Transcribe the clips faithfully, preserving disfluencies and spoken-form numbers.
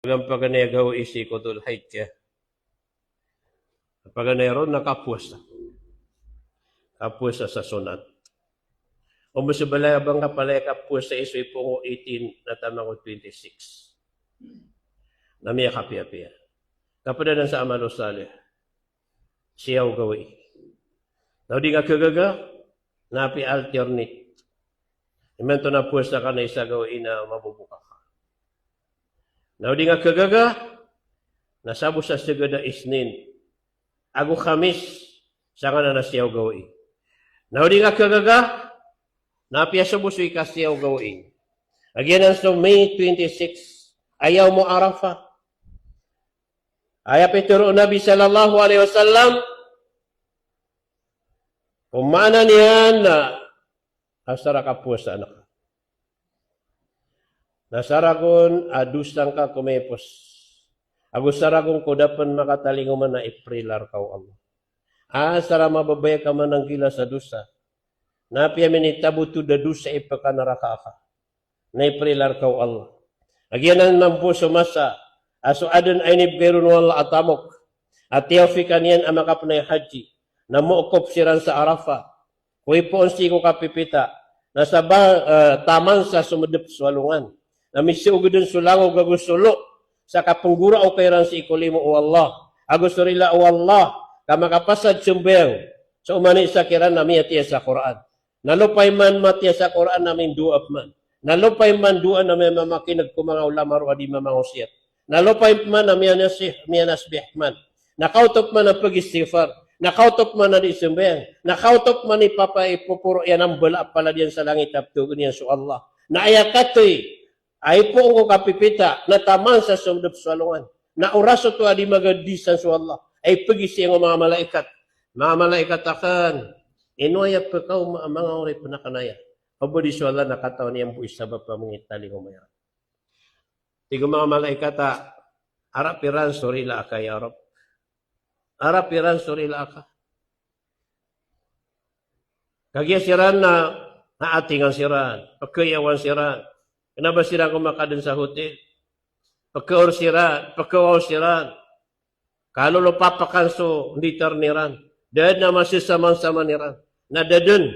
Paganay a gawii sii ko Dhul Hijjah. Paganay ron na kapowasa. Kapowasa sa sonat. O mosebelay a ba nga palaya kapowasa i so ipoon ko eighteen na taman ko twenty-six. Na miyakapiyapiya. Kapadanan sa amal o salih. Siyaw gawii. Na o di nga kagaga, na apiya alternate. Imanto na powasa ka na isa gawii na maboboka ka. Na o di nga kagaga, na sabo sa seged a Isnin ago Khamis, sangkanan a siyaw gawii. Na o di nga kagaga, na apiya sabo so ikasiyaw gawii. Agiyanan so May twenty-six, a Yawmu Arafah. Aya pitero o Nabi sallallahu alaihi wasallam, ko maana niyan na asar a kapowasa ngka. Na saragon a dosa ngka ko maipos. Ago saragon ko da pen makatalingoman a iprila rka o Allah. Asar a mababaya ka mananggila sa dosa. Na apiya minitaboto da dosa ipekanaraka ka. Na iprila rka o Allah. Agiyanan mambo so masa a so aden a inibegay ron o Allah a tamok a tiyawfikan iyan a makapnay haji, na mookop siran sa Arafah ko ipoon sii ko kapipita, na sa ba, eh, taman sa somedep so alongan, na misoogeden so langon ago so lo sa kapenggoraoka iran sii ko limo o Allah ago so rila o Allah, ka makapasad sembayang so omani sa kiran na miyatiya sa Qur'an. Na lopay man matiya sa Qur'an na mindowa pman. Na lopay man dowa na miyamakineg ko manga ulama ron a di mamangosiyat. Na lopay man na miyanasih, miyanasbih man. Na kaoto pman a pegistighfar. Na kaoto pman a di sembayang. Na kaoto pman i papa i poporo iyan a mbala a palad iyan sa langit a petogen iyan so Allah. Na aya katoy a ipoon ko kapipita na taman sa somedep so alongan. Na oras oto a di magadisan so Allah a ipegisi iyan ko manga malaikat. Manga malaikat aken, ino aya pekaoma a manga oripen aken aya? Oba di so Allah na katawan iyan bo i sabap a mangitalingoma iran. Tig o manga malaikat a, arap iran so rila aka ya Rabb. Arap iran so rila aka. Kagiya siran na, na atingan siran, pekeyawan siran. Kena ba siran ko makaden sa hotel? Pekeor siran, pekewaw siran. Kalolopapakan so nditar niran. Da den a masesamansaman iran. Na da den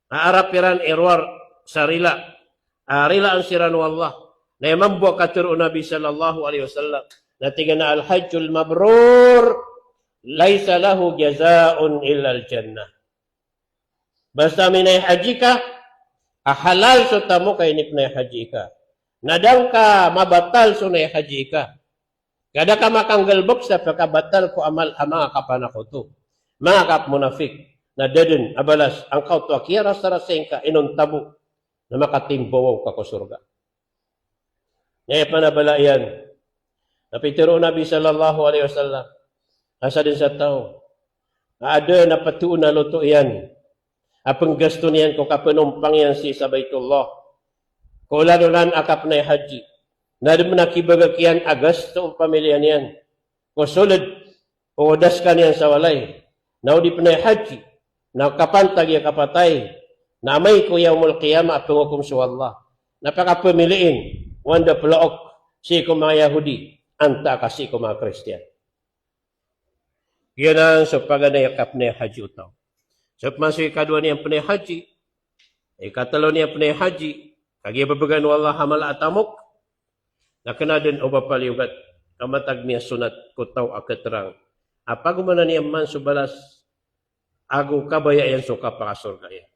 a arap iran i rowar sa rila a rilaan siran o Allah. Na aya mambo a katero o Nabi sallallahu alaihi wasallam na tig iyan a, "Al-hajjul mabrur laisa lahu jazaun illal jannah." Basta minay haji ka a halal so tamok a inipnay haji ka, na da ngka mabatal so nay haji ka. Ka da ka makanggalebek sa pekabatal ko amal a manga kapanakoto, manga kapmonafik, na da den a balas angkoto a kiyarasarasay ngka inontabo na makatimbawaw ka ko sorga. Na aya pman a bala iyan na pitero o Nabi sallallahu alaihi wasallam a sadn sa taw a aden a petoon a loto iyan a penggasto niyan ko kapenompang iyan sii sa Baitullah ko olan-olan a kapnay haji, na da den a kibagak iyan a gasto o pamiliya niyan ko soled o odas ka niyan sa walay, na o di pnay haji, na kapantag iyan kapatay, na amay ko Yawmul Qiyamah a pengokom so Allah na pakapemiliin o anda pelook sii ko manga Yahudi antaa ka sii ko manga Kristiyan. Giyanan so paganay a kapnay haji o taw. So pman so ikadowa niyan pnay haji, ikatelo niyan pnay haji, kagiya bebegan o Allah a mala a tamok, na kena den o ba paliyogat ka matag miyasonat ko taw a keterang a pagomanan iyan man so balas ago kabaya iyan so kapakasorga iyan.